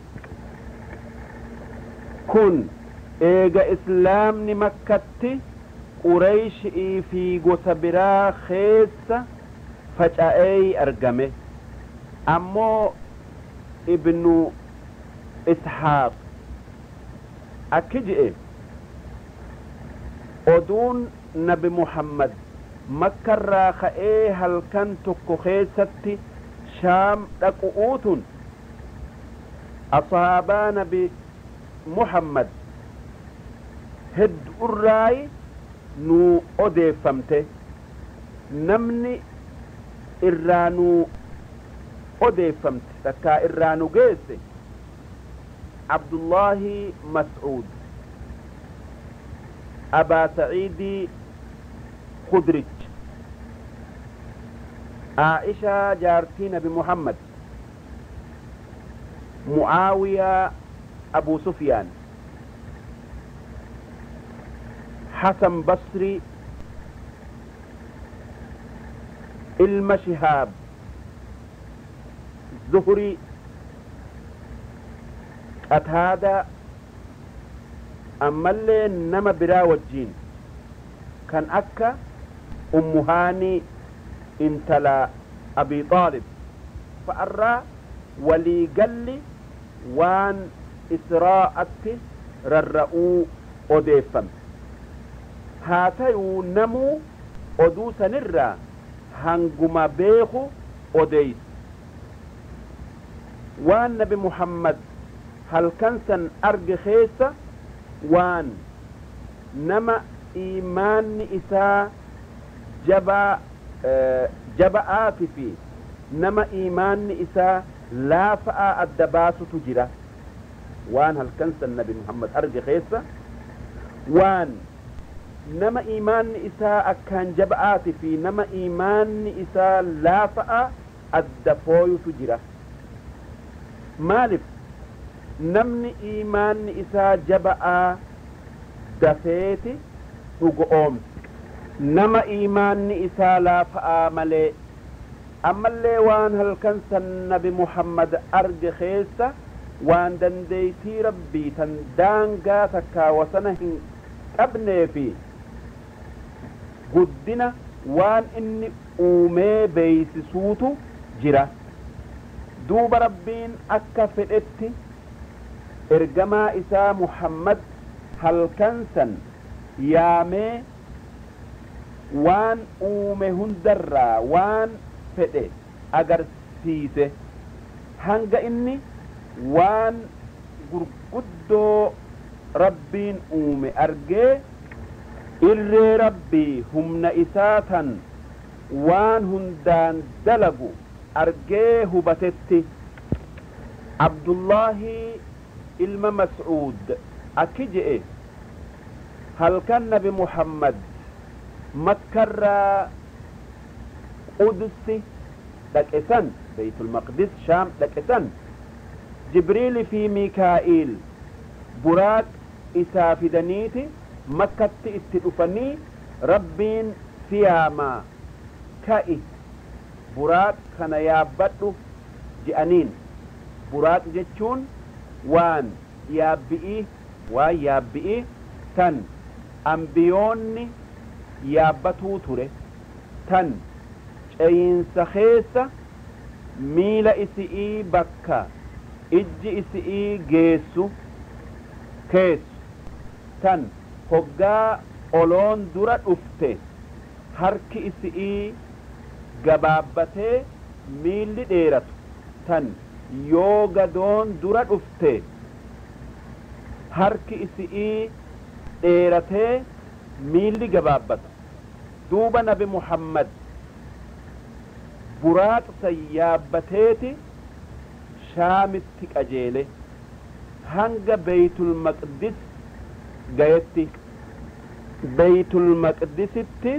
Kun eega islaamni Makkatti Qureeyshii fi gosa biraa keessa faca'ee argame. Ammoo Ibnu Ishaaq akki je'e: oduun Nabi Muhammad Makkarraa ka'ee halkan tokko keessatti Shaam dhaqu'uutun asahaabaa Nabi Muhammad hedduurraayi nuu odeeffamte. Namni irraa nuu odeeffamte takkaa irraa nu geesse Abdullaahi Mas'uud, Abaa Saciidii Khudrich, Aa'ishaa jaartii Nabi Muhammad, Mu'aawiyaa Abu Sufyaan, Hasan Basrii, ilma Shihaab Zuhurii, Qataadaa, ammallee nama biraa wajjiin kan akka Ummu Haanii intala Abi Xaalib fa'arraa walii galli waan Israa'atti rarra'uu odeeffame. Haa tayuu namuu oduu sanirraa hanguma beeku odeeyse. Waan Nabi Muhammad halkan san arge keessa waan nama iimaanni isaa jabaa jaba'aati fi nama iimaanni isaa laafa'aa adda baasutu jira. Waan halkan san Nabi Muhammad arge keessa waan nama iimaanni isaa akkaan jaba'aati fi nama iimaanni isaa laafa'aa adda fooyutu jira. Maaliif namni iimaanni isaa jaba'aa dafeeti dhugoomse, nama iimaanni isaa laafa'aa malee? Ammallee waan halkan san Nabi Muhammad arge keessa waan dandeeytii Rabbii tan daangaa takkaa wasana hin qabnee fi guddina waan inni uumee beeysisuutu jira. Duuba Rabbiin akka fedhetti ergamaa isaa Muhammad halkan san yaamee waan uume hundarraa waan fedhe agarsiise, hanga inni waan gurguddoo Rabbiin uume argee irree Rabbii humna isaa tan waan hundaan dalagu argee hubatetti. Abdullaahi ilma Mas'uud akki je'e: halkan Nabi Muhammad Makkarraa Qudsi dhaqe san, Beytul Maqdis Shaam dhaqe san, Jibriili fi Miikaa'iil Buraaq isaa fidaniiti Makkatti itti dhufanii, "Rabbiin si yaamaa, ka'i, Buraaq kana yaabbadhu," je'aniin. Buraaq jechuun waan yaabbi'ii, waan yaabbi'ii tan ambiyoonni yaabbatuu ture, tan ceeyinsa keessa miila isi'ii bakka ijji isi'ii geessu keessu, tan hoggaa oloon dura dhufte harki isi'ii gabaabbatee miilli dheeratu, tan yoo gadoon dura dhufte harki isi'ii dheeratee miilli gabaabbatu. Duuba Nabi Muhammad Buraaq san yaabbateeti Shaamitti qajeele hanga Beytul Maqdis gayetti. Beytul Maqdisitti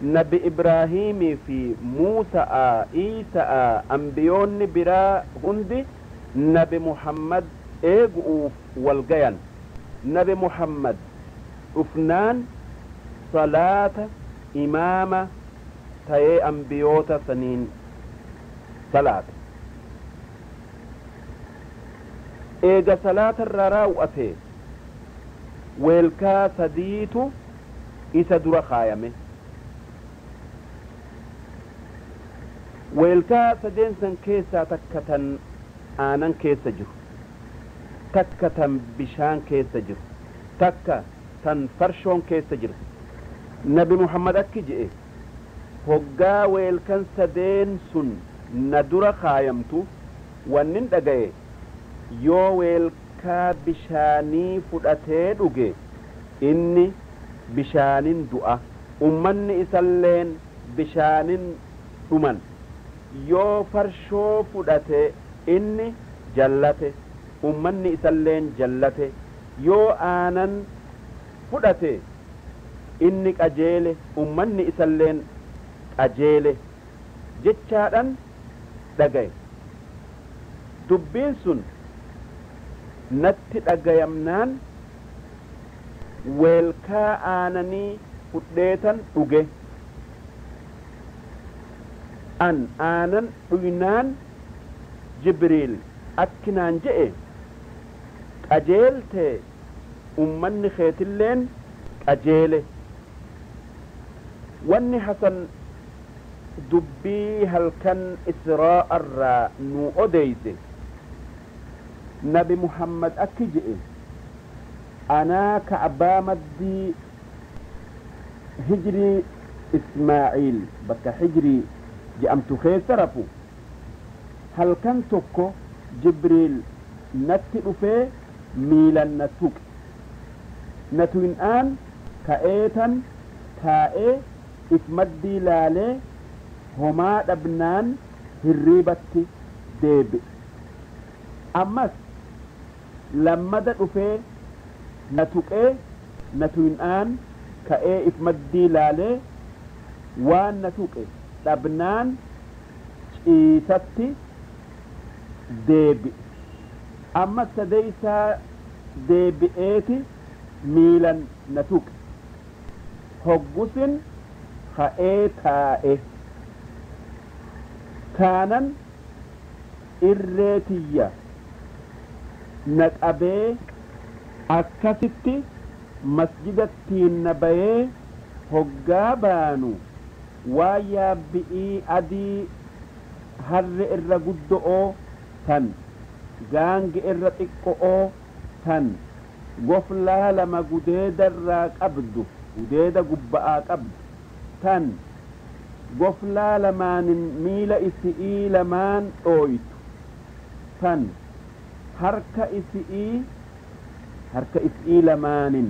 Nabi Ibraahiimii fi Muusa'a, Iisa'a, ambiyoonni biraa hundi Nabi Muhammad eegu'uuf wal gayan. Nabi Muhammad dhufnaan salaata imaama tayee ambiyoota saniin Salaate. Eega salaata irraa raawwate weelkaa sadiitu isa dura kaayame. Weelkaa sadeen san keessaa takka tan aanan keessa jiru, takka tan bishaan keessa jiru, takka tan farshoon keessa jiru. Nabi Muhammad akki je'e: hoggaa weelkan sadeen sun na dura kaayamtu wannin dhagaye, yoo weelkaa bishaanii fudhatee dhuge inni bishaanin du'a, ummanni isalleen bishaanin dhuman. Yoo farshoo fudhate inni jallate, ummanni isalleen jallate. Yoo aanan fudhate inni qajeele, ummanni isalleen qajeele jechaadhan dhagaye. Dubbiin sun natti dhagayamnaan weelkaa aananii fudheetan dhuge. An aanan dhuynaan Jibriil akkinaan je'e: qajeelte, ummanni keetilleen qajeele. Wanni Hasan dubbii halkan Israa'a irraa nu odeyse, Nabi Muhammad akki je'e: anaa Ka'baa maddii Hijrii Ismaaciil bakka Hijrii je'amtu keessa rafu, halkan tokko Jibriil natti dhufee miilan na tuqe. Na tuqnaan ka'eetan taa'ee if maddii laalee homaa dhabnaan hirriibatti deebi'e. Ammas lammada dhufee na tuqee, na tuqnaan ka'ee if maddii laalee waan na tuqe dhabnaan ciisatti deebi'e. Ammas sadeeysaa deebi'eeti miilan na tuqe. Hoggusin ka'ee taa'e. Taanan irree tiyya na qabee akkasitti masjidattiin na bayee. Hoggaa baanu waa yaabbi'ii adii harre irra guddo'oo tan gaange irra xiqqo'oo tan goflaa lama gudeeda irraa qabdu, gudeeda gubba'aa qabdu, tan goflaa lamaanin miila isi'ii lamaan dhooytu, tan harka isi'ii lamaanin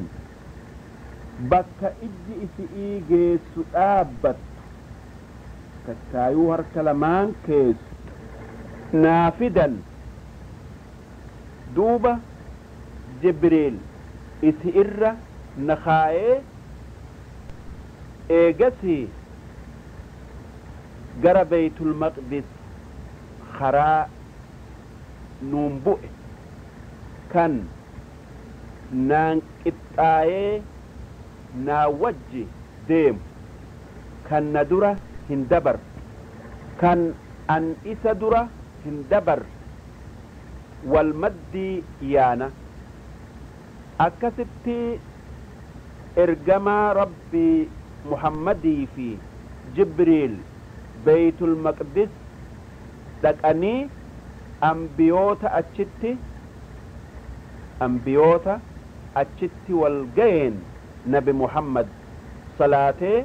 bakka ijji isi'ii geessu dhaabbattu, takkaayuu harka lamaan keessu naa fidan. Duuba Jibriil isi irra na kaayee eegasii gara Beeytul Maqdis karaa nuun bu'e, kan naan qixxaayee naa wajji deemu, kan na dura hin dabar, kan an isa dura hin dabar, wal maddii yaana. Akkasitti ergamaa Rabbii Muhammadii fi Jibriil Beeytul Maqdis dhaqanii ambiyoota achitti wal ga'een Nabi Muhammad salaatee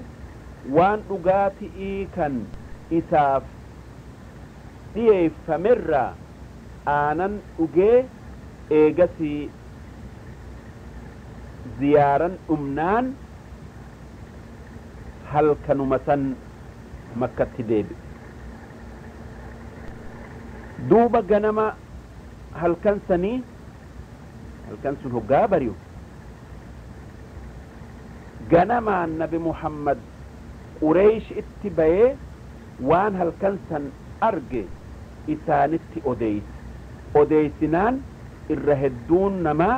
waan dhugaati'ii kan isaaf dhiyeeffamerraa aanan dhugee eegasii ziyaaran dhumnaan halkanuma san Makkatti deebi'e. Duuba ganama halkan sanii, halkan sun hoggaa bari'u, ganamaan Nabi Muhammad Qureesh itti bayee waan halkan san arge isaanitti odeeyse. Odeeysinaan irra hedduun namaa,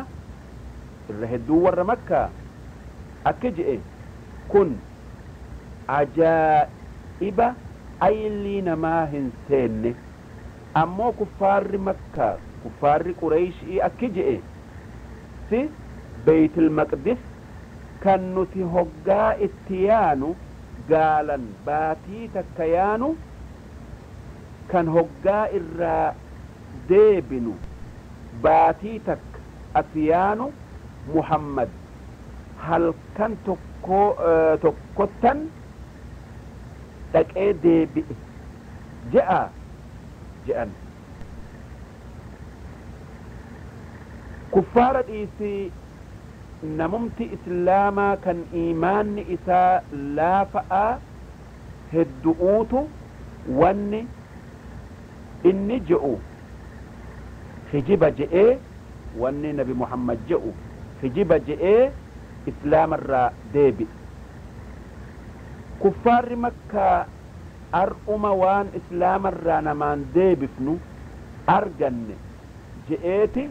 irra hedduun warra Makkaa akka je'e: kun ajaa'iba aylii namaa hin seenne. Ammoo kuffaarri Makkaa, kuffaarri Qureeyshii akki je'e: si Beeytil Maqdis kan nuti hoggaa itti yaanu gaalan baatii takka yaanu, kan hoggaa irraa deebinu baatii takka as yaanu, Muhammad halkan tokko tokkottan dhaqee deebi'e je'a je'an. Kuffaara dhiisii, namumti islaamaa kan iimaanni isaa laafa'aa heddu'uutu wanni inni je'u hijiba je'ee, wanni Nabi Muhammad je'u hijiba je'ee islaamarraa deebi'e. Kuffaarri Makkaa ar'uma waan islaamarraa namaan deebifnu arganne je'eeti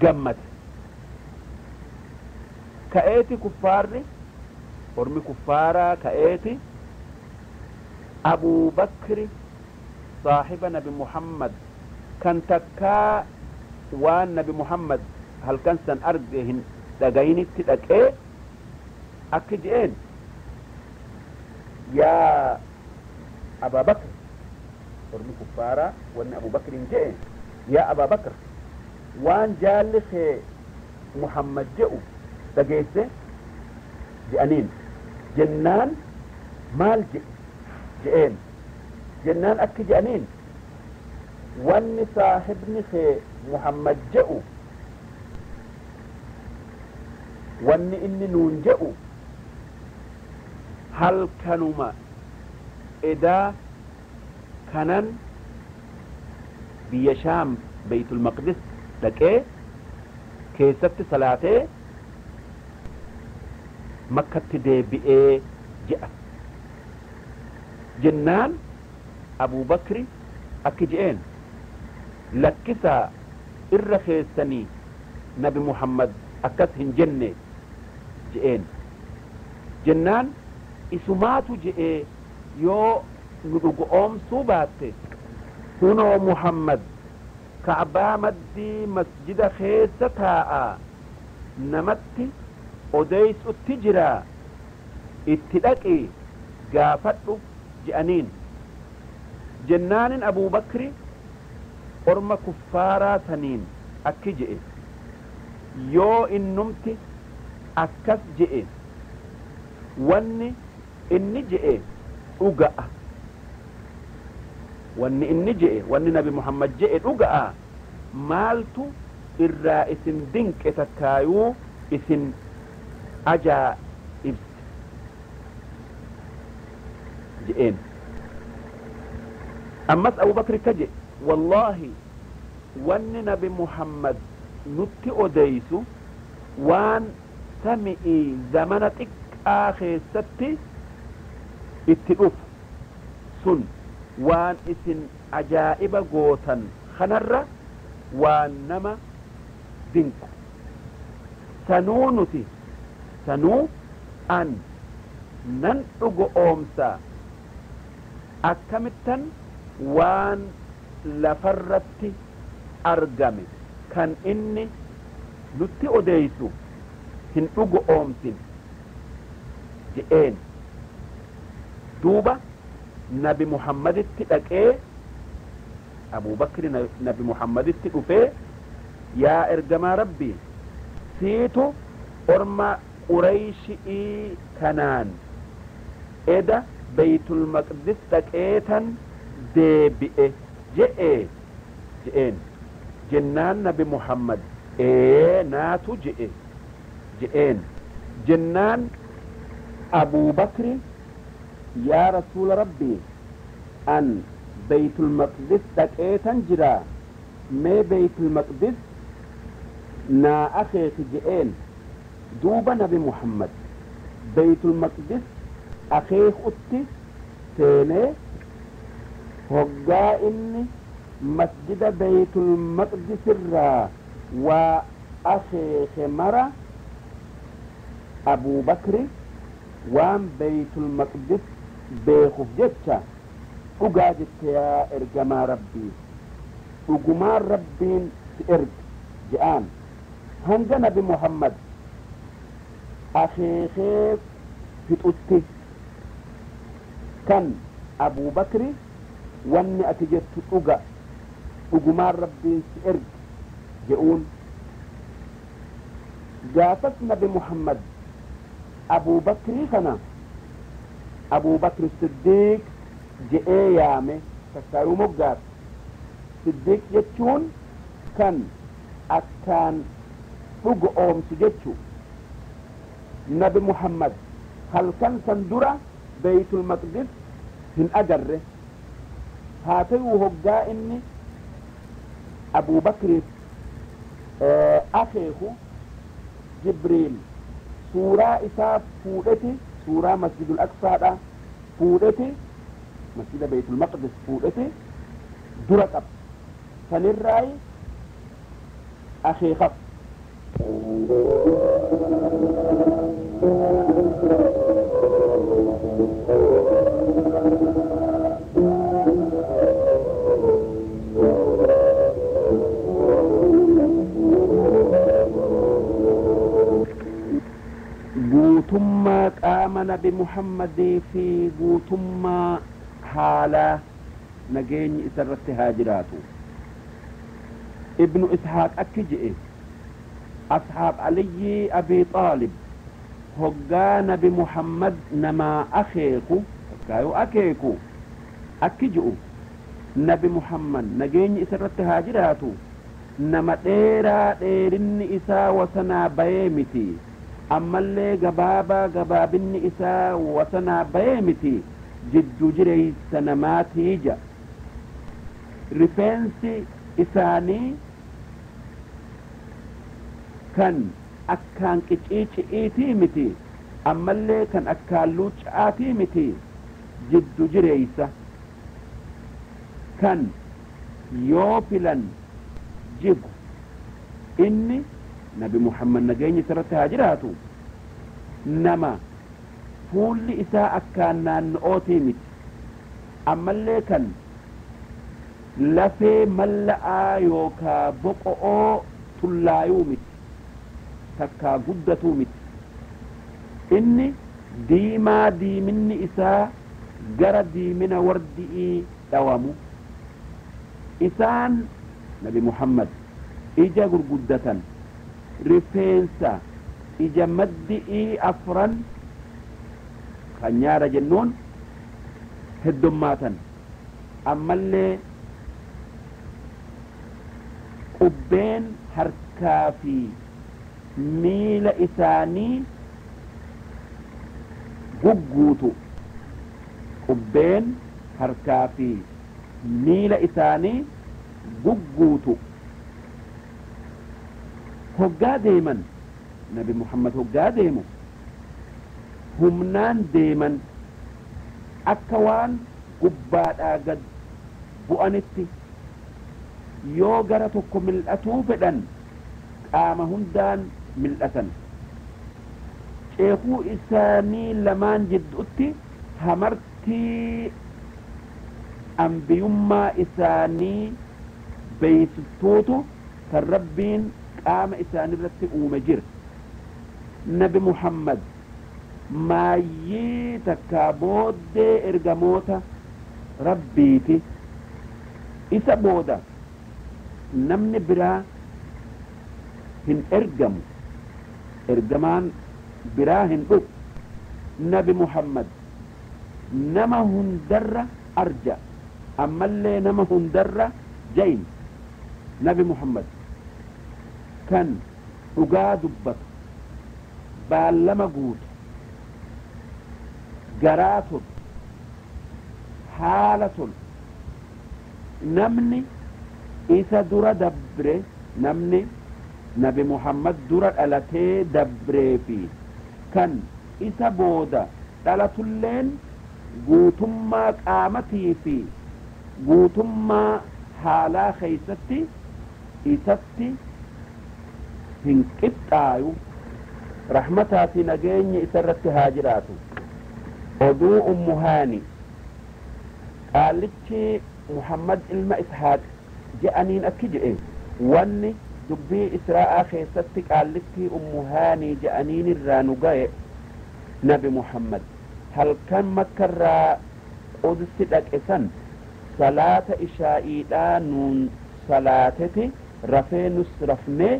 gammade. Ka'eeti kuffaarri ormi kuffaaraa ka'eeti Abuubakri, saahiba Nabi Muhammad, kan takkaa waan Nabi Muhammad halkan san arge hin dhagayinitti dhaqee akki je'een: "Yaa Abaa Bakr." Ormi kuffaaraa wanni Abubakrin je'e: "Yaa Abaa Bakr, waan jaalli kee Muhammad je'u dhageesse?" je'aniin. Jennaan, "Maal je'e?" je'een. Jennaan akki je'aniin: "Wanni saahibni kee Muhammad je'u, wanni inni nuun je'u, halkanuma edaa kanan biyya Shaam Beeytul Maqdis dhaqee keessatti salaatee Makkatti deebi'ee" je'a. Jennaan Abubakri akki je'een: "Lakkisaa, irra keessanii Nabi Muhammad akkas hin jenne" je'een. Jennaan, "Isumaatu je'ee, yoo nu dhugoomsuu baatte hunoo Muhammad Ka'baa maddii masjida keessa taa'a namatti odeeysutti jira, itti dhaqi gaafadhu" je'aniin. Jennaanin Abubakri orma kuffaaraa saniin akki je'e: "Yoo innumti akkas je'e, wanni inni je'e dhuga'a. Wanni inni je'e, wanni Nabi Muhammad je'e dhuga'a. Maaltu irraa isin dinqe takkaayuu isin ajaa'ibse?" je'een. Ammas Abubakri ka je'e: "Wallaahi, wanni Nabi Muhammad nutti odeeysu waan sami'ii zamana xiqqaa keessatti itti dhufu sun waan isin ajaa'iba gootan kanarra waan nama dinqu. Sanuu nuti, sanuu an nan dhugo oomsa. Akkamittan waan lafarratti argame kan inni nutti odeeysu hin dhugo oomsin?" je'een. Duuba Nabi Muhammaditti dhaqee, Abubakri Nabi Muhammaditti dhufee: "Yaa ergamaa Rabbii, siitu orma Qureyshi'ii kanaan eda Beeytul Maqdis dhaqeetan deebi'e je'e" je'een. Jennaan Nabi Muhammad, "Ee, naatu je'e" je'een. Jennaan Abubakri, "Yaa Rasuula Rabbii, an Beeytul Maqdis dhaqeetan jira, mee Beeytul Maqdis naa akeeki" je'een. Duuba Nabi Muhammad Beeytul Maqdis akeekutti seenee, hoggaa inni masjida Beeytul Maqdis irraa waa akeeke mara, Abubakri waan Beeytul Maqdis beekuuf jecha Dhugaa jette yaa ergamaa Rabbii, dhugumaan Rabbiin si erge je'aan. Hanga Nabi Muhammad akeekee fixutti kan Abuubakri wanni ati jettu dhuga, dhugumaan Rabbiin si erge je'uun. Gaafas Nabi Muhammad Abuubakrii kana Abuubakri Siddiiq je'ee yaame, takkaayuu moggaaf. Siddiiq jechuun kan akkaan dhugo oomsu jechu. Nabi Muhammad halkan san dura Beeytul Maqdis hin agarre. Haa ta'uu hoggaa inni Abuubakriif akeeku Jibriil suuraa isaa fuudheti, suuraa Masjidul Aqsaadha fuudheti, masjida Beeytul Maqdis fuudheti dura qaba. Sanirraayi akeekaf. Guutummaa qaama Nabi Muhammadii fi guutummaa haalaa nageenyi isarratti haa jiraatu. Ibnu Ishaaq akki je'e: ashaab Aliyyii Abi Xaalib hoggaa Nabi Muhammad namaa akeeku takkaayuu akeeku akki je'u: Nabi Muhammad nageenyi isarratti haa jiraatu nama dheeraa dheerinni isaa wasanaa bayee miti, ammallee gabaabaa gabaabinni isaa wasanaa bayee miti, jiddu jireeysa namaatii ja. Rifeensi isaanii kan akkaan qiciici'iitii miti, ammallee kan akkaan luucca'aatii miti, jiddu jireeysa, kan yoo filan jigu. Inni Nabi Muhammad nageenyi isarratti haa jiraatu nama fuulli isaa akkaan naanno'ootii miti, ammallee kan lafee malla'aa yookaa boqo'oo tullaayuu miti, takkaa guddatuu miti. Inni diimaa diiminni isaa gara diimina wardi'ii dhawamu. Isaan Nabi Muhammad ija gurguddatan, rifeensa ija maddi'ii afran kan nyaara jennuun heddummaatan, ammallee qubbeen harkaa fi miila isaanii gugguutu, qubbeen harkaa fi miila isaanii gugguutu. Hoggaa deeman, Nabi Muhammad hoggaa deemu humnaan deeman, akka waan gubbaadhaa gad bu'anitti. Yoo gara tokko mil'atuu fedhan qaama hundaan mil'atan. Ceekuu isaanii lamaan jidduutti hamartii ambiyummaa isaanii beeysiftuutu kan Rabbiin qaama isaanirratti uume jira. Nabi Muhammad maayyii takkaa booddee ergamoota Rabbiiti. Isa booda namni biraa hin ergamu, ergamaan biraa hin dhufu. Nabi Muhammad nama hundarra arja, ammallee nama hundarra jayin. Nabi Muhammad kan dhugaa dubbatu, baallama guutu, garaa tolu, haala tolu. Namni isa dura dabre, namni Nabi Muhammad dura dhalatee dabree fi kan isa booda dhalatulleen guutummaa qaamatii fi guutummaa haalaa keeysatti isatti hin qixxaayu. Rahmataa fi nageenyi isa irratti haa jiraatu. Oduu Ummu Haani. Qaallichi Muhammad ilma Ishaaq je'aniin akki je'e: wanni dubbii Israa'aa keessatti qaallittii Ummu Haanii je'aniin irraa nu gaye, Nabi Muhammad halkan Makkarraa Qudsi dhaqe san salaata ishaa'iidhaa nuun salaateti rafee, nus rafnee,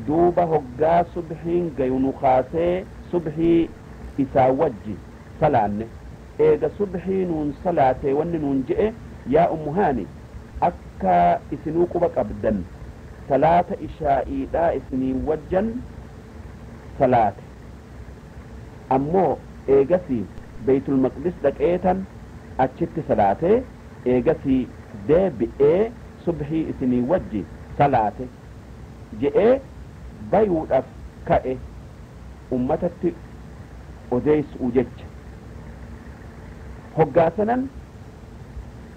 duuba hoggaa subhiin gayu nu kaasee subhii isaa wajji salaanne. Eega subhii nuun salaate wanni nuun je'e: "Yaa Ummu Haani, akka isinuu quba qabdan salaata ishaa'iidhaa isinii wajjan salaate. Ammoo eegasii Beeytul Maqdis dhaqeetan achitti salaatee, eegasii deebi'ee subhii isinii wajji salaate" je'ee bayuudhaaf ka'e ummatatti odeessu'u jecha. Hoggaasanan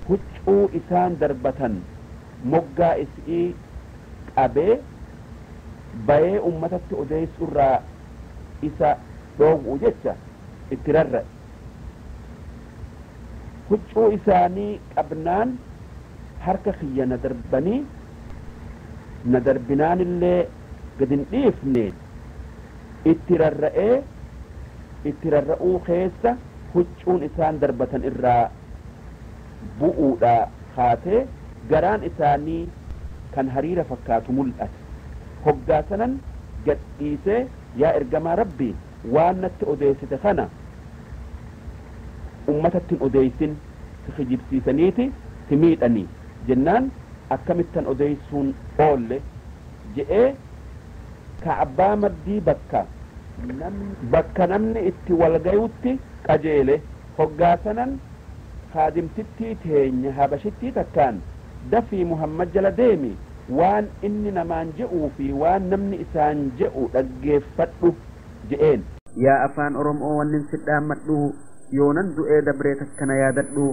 huccuu isaan darbatan moggaa is'ii qabee bayee ummatatti odeessu irraa isa dhoowwu jecha itti rarra'e. Huccuu isaanii qabnaan harka kiyya na darbanii, na darbinaan illee gad hin dhiifne. Itti rarra'ee, itti rarra'uu keessa huccuun isaan darbatan irraa bu'uudha kaatee garaan isaanii kan hariira fakkaatu mul'ate. Hoggaa sanan gad dhiisee, "Yaa ergamaa Rabbii, waan natti odeessite kana ummatatti hin odeessin, si kijibsiisaniiti si miidhanii" jennaan, "Akkamittan odeessuun oolle?" je'ee Ka'abaa maddii bakka namni itti walgayutti qajeele. Hoggaa sanan kaadimtittii teenya Habashittii takkaan, "Dafii Muhammad jala deemi, waan inni namaan je'uu fi waan namni isaan je'u dhaggeeffadhu" je'een. Yaa afaan Oromoo, wannin si dhaammadhu, yoonan du'ee dabree takkana yaadadhu.